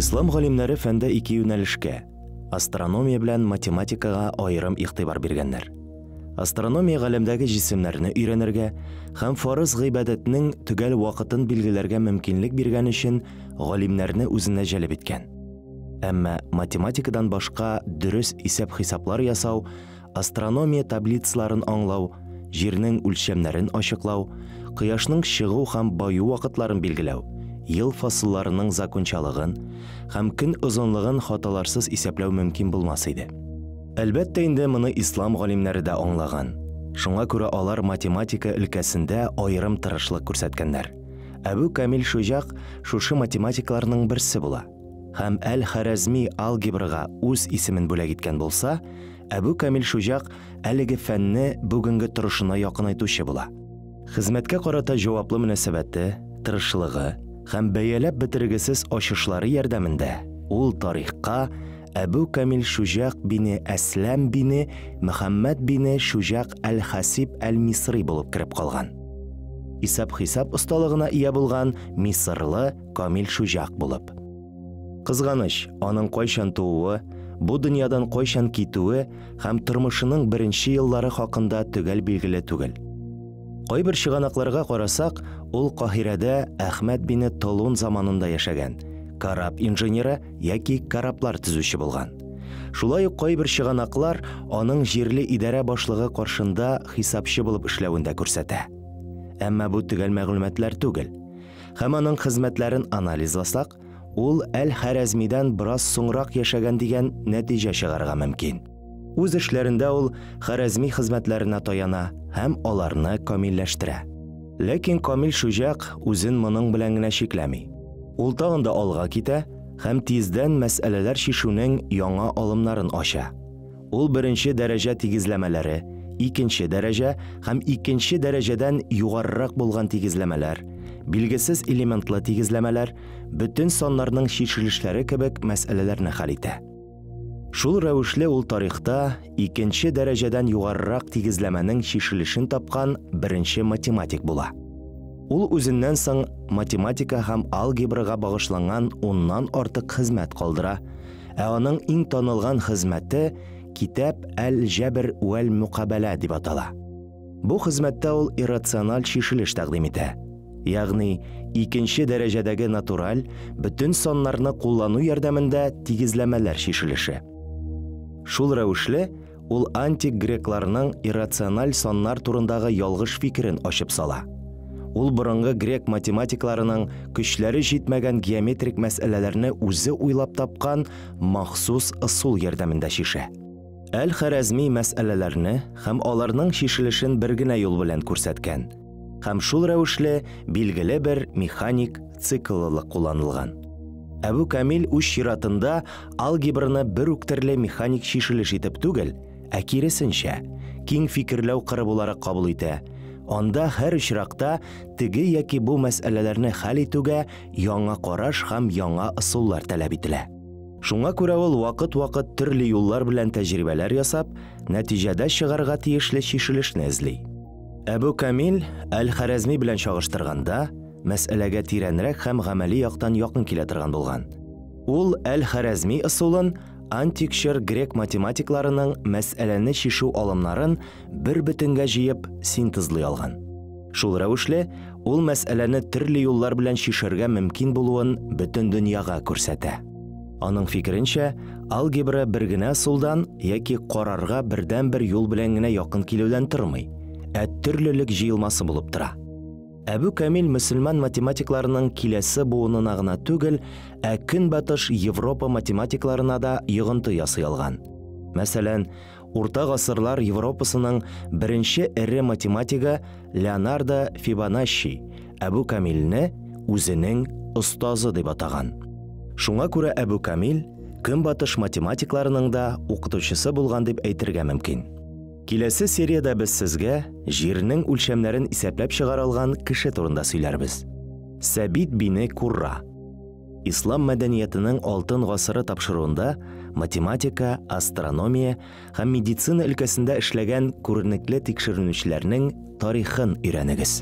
Ислам галимнәре фәндә ике юнәлешкә, астрономия белән математикага аерым игътибар биргәннәр. Астрономия галәмдәге җисемнәрне өйрәнергә һәм фарыз гыйбадәтнең төгәл вакытын билгеләргә мөмкинлек биргән өчен галимнәрне үзенә җәлеп иткән. Әмма математикадан башка дөрес исәп-хисаплар ясау, астрономия таблицаларын аңлау, Җирнең үлчәмнәрен ачыклау, Кояшның чыгу һәм баю вакытларын билгеләү, ел фасылларының закончалыгын һәм көн озынлыгын хаталарсыз исәпләү мөмкин булмас иде. Әлбәттә инде, моны ислам галимнәре дә аңлаган. Шуңа күрә алар математика өлкәсендә аерым тырышлык күрсәткәннәр. Әбү Камил Шуҗак шушы математикларның берсе була. Һәм Әл-Харәзми алгебрага үз исемен бүләк иткән булса, Әбү Камил Шуҗак әлеге фәнне бүгенге торышына якынайтучы була. Хезмәткә карата җаваплы мөнәсәбәте, тырышлыгы һәм бәяләп бетергесез ачышлары ярдәмендә ул тарихка Әбү Камил Шуҗак бине Әсләм бине Мөхәммәд бине Шуҗак әл-Хасиб әл-Мисри булып кереп калган. Исәп-хисап осталыгына ия булган мисырлы Камил Шуҗак булып. Кызганыч, аның кайчан тууы, бу дөньядан кайчан китүе һәм тормышының беренче еллары хакында төгәл билгеле түгел. Кайбер чыганакларга карасак, ул Каһирәдә Әхмәд бине Толун заманында яшәгән, кораб инженеры яки кораблар төзүче булган. Шулай ук кайбер чыганаклар аның җирле идарә башлыгы каршында хисапчы булып эшләвен дә күрсәтә. Әмма бу төгәл мәгълүматлар түгел. Һәм аның хезмәтләрен анализласак, ул Әл-Хәрәзмидән бераз соңрак яшәгән дигән нәтиҗә чыгарырга мөмкин. Үз эшләрендә ул Хәрәзми хезмәтләренә таяна һәм аларны камилләштерә. Ләкин Камил Шуҗак үзен моның белән генә чикләми. Ул тагын да алга китә һәм тиздән мәсьәләләр чишүнең яңа алымнарын ача. Ул беренче дәрәҗә тигезләмәләре, икенче дәрәҗә һәм икенче дәрәҗәдән югарырак булган тигезләмәләр, билгесез элементлы тигезләмәләр, бөтен саннарның чишелешләре кебек мәсьәләләрне хәл итә. Шул рәвешле ул тарихта икенче дәрәҗәдән югарырак тигезләмәнең чишелешен тапкан беренче математик була. Ул үзеннән соң математика һәм алгебрага багышланган уннан артык хезмәт калдыра, Ә аның иң танылган хезмәте Китап әл-җәбр вәл-мөкабәлә дип атала. Бу хезмәттә ул иррациональ чишелеш тәкъдим итә. Ягъни, икенче дәрәҗәдәге натураль бөтен саннарны куллану ярдәмендә тигезләмәләр чишелеше. Шул рәвешле, Ул антик грекларның иррациональ саннар турындагы ялгыш фикерен ачып сала. Ул борынгы грек математикларының көчләре җитмәгән геометрик мәсьәләләрне үзе уйлап тапкан махсус ысул ярдәмендә чишә. Әл-Харәзми мәсьәләләрне һәм аларның чишелешен бер генә юл белән күрсәткән һәм шул рәвешле билгеле бер механик цикллылык кулланылган. Әбү Камил үз чиратында алгебраны бер үк төрле механик чишелеш итеп түгел, ә киресенчә, киң фикерләү кыры буларак кабул итә. Анда һәр очракта теге яки бу мәсьәләләрне хәл итүгә яңа караш һәм яңа ысуллар таләп ителә. Шуңа күрә ул вакыт-вакыт төрле юллар белән тәҗрибәләр ясап, нәтиҗәдә чыгарга тиешле чишелешне эзли. Әбү Камил әл-Харәзми белән чагыштырганда, мәсьәләгә тирәнрәк һәм гамәли яктан якын килә торган булган. Ул әл-Харәзми ысулын антик чор грек математикларының мәсьәләне чишү алымнарын бер бөтенгә җыеп синтезлый алган. Шул рәвешле, ул мәсьәләне төрле юллар белән чишәргә мөмкин булуын бөтен дөньяга күрсәтә. Аның фикеренчә, алгебра бер генә ысулдан яки карарга бердәнбер юл белән генә якын килүдән тормый, ә төрлелек җыелмасы булып тора. Әбү Камил мөселман математикларының киләсе буынына гына түгел, ә Көнбатыш Европа математикларына да йогынты ясый алган. Мәсәлән, Урта гасырлар Европасының беренче эре математигы Леонардо Фибоначчи Әбү Камилне үзенең остазы дип атаган. Шуңа күрә Әбү Камил Көнбатыш математикларының да укытучысы булган дип әйтергә мөмкин. Киләсе сериядә без сезгә Җирнең үлчәмнәрен исәпләп чыгара алган кеше турында сөйләрбез. Сәбит бине Курра. Ислам мәдәниятенең алтын гасыры тапшыруында математика, астрономия һәм медицина өлкәсендә эшләгән күренекле тикшеренүчеләрнең тарихын өйрәнегез.